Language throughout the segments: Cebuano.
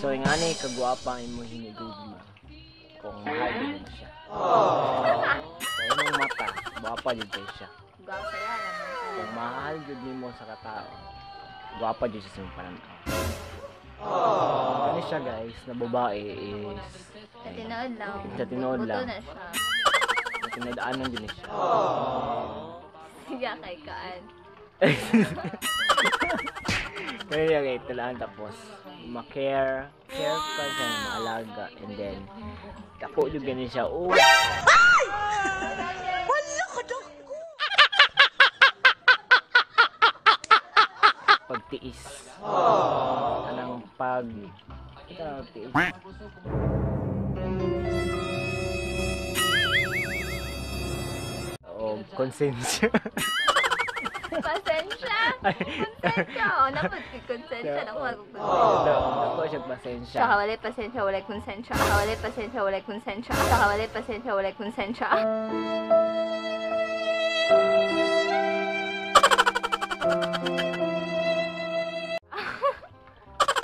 So yung ani kagwapa ang imong hinigugma kung mahal din mo siya. Sa imong mata, gwapa jud kay siya. Gwapa yan. Kung mahal jud nimo sa katao, gwapa jud siya sa imong pananaw. Ano siya, guys, na babae is Sa tinuod lang. Sa tinuod lang. Buto na siya. Tinadaanan din siya. Siya kay kaan. Kaya niya kay talaan, tapos ma-care, care pa siya, maalaga, and then dako jud gani siya. Oh, pagtiis. Anang pag ito ang tiis. O konsensya. Pasensya. Konsensya. Oh, napod kay konsensya. Nakuha ko konsensya. Dako siya pasensya. Saka walay pasensya, walay konsensya. Saka walay pasensya, walay konsensya. Saka walay pasensya, walay konsensya.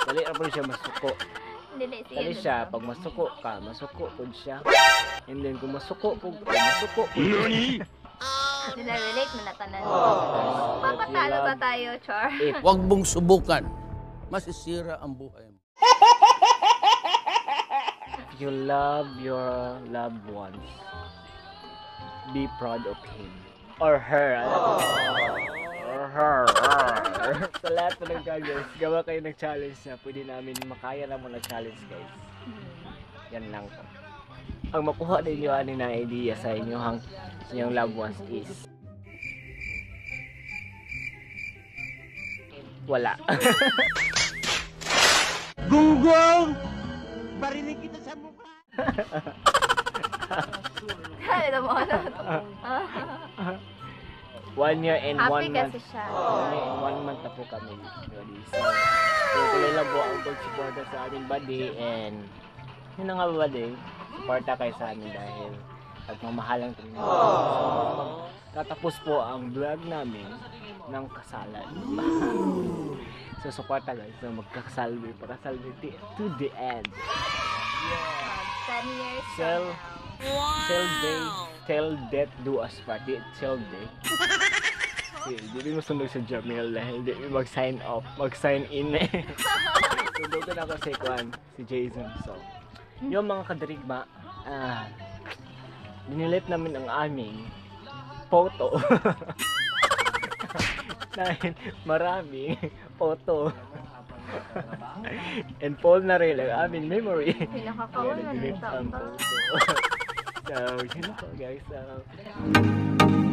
Dali ra po siya masuko. Dili, sige. Dali siya, pag masuko ka, masuko pud siya. And then kung masuko pud ka, masuko pud siya. Nila relate mo na tanan. Papatalo ba tayo, Char? If Huwag mong subukan. Masisira ang buhay mo. you love your loved ones, be proud of him or her. Or her. Sa lahat po ng guys, gawa kayo ng challenge na pwede namin makaya na mo na challenge, guys. Yan lang po. Ang makuha ninyo ani na idea sa inyong loved ones is wala. Gunggong! Barinig kita sa mukha! Alam mo ano? 1 year and Happy 1 month. kasi siya. 1 year and 1 month na po kami, buddy. So, tuloy lang po ang pag-suporta sa amin, buddy. And, yun na nga, buddy. Suporta kayo sa amin dahil pagmamahalan kami. So, tatapos po ang vlog namin ng kasalan. So, suporta, guys. So, magkakasal, pakasal to the end. 10 years from now. Till day, till death do us part. Di, till day. Di mo sunog sa Jamil dahil di mo mag-sign off, mag-sign in eh. Sunog na ako si Kwan, si Jason. So, yung mga kadirigma, dinilit namin ang aming photo dahil maraming photo. And full na rin ang aming memory. Pinakakawan na Kaya ng nag-delete ang tao. photo. So, yun po, guys. So,